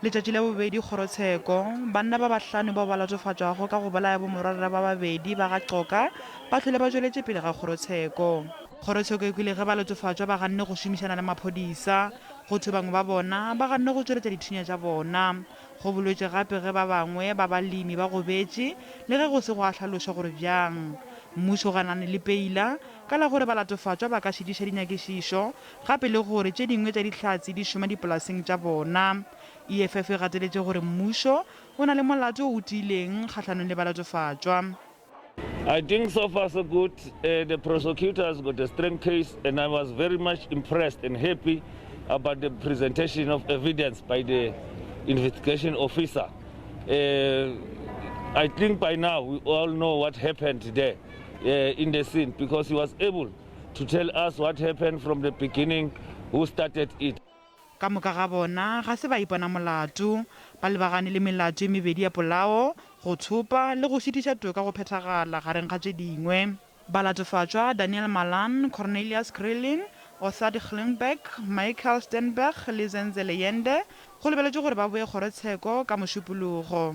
Letšatši la bobedi kgorotsheko, banna ba bahlano bao ba latofatšwago ka go bolaya bomorwarra ba babedi ba ga Coka ba hlwele ba tšweletše pele ga kgorotsheko. Kgorotsheko e kwele ge balatofatšwa ba ganne go šomišana le maphodisa. Go thwe bangwe ba bona ba ganne go tšweletša dithunya tša bona. Go boletšwe gape ge ba bangwe ba balemi ba gobetše le ge go se gwa hlalošwa gore bjang. Mmušo o ganane le peila ka la gore balatofatšwa ba ka šitiša dinyakišišo gape le gore tše dingwe tša Dihlatse di šoma dipolaseng tša bona. EFF e gateletše gore mmušo o na le molato o tiileng kgahlanong le balatofatšwa. I think so far so good. Uh, the prosecutor has got a strong case, and I was very much impressed and happy about the presentation of evidence by the investigation officer. Uh, I think by now we all know what happened there uh, in the scene because he was able to tell us what happened from the beginning, who started it. Ka moka ga bona ga se ba ipona molato. Ba lebagane le melato e mebedi ya polao, go thopa le go šitiša toka go phethagala, gareng ga tše dingwe. Balatofatšwa, Daniel Malan, Cornelius Krelling, Othad Glingberg, Michael Steenberg le Zenzele Yende, go lebeletšwe gore ba boe kgorotsheko ka Mošupologo.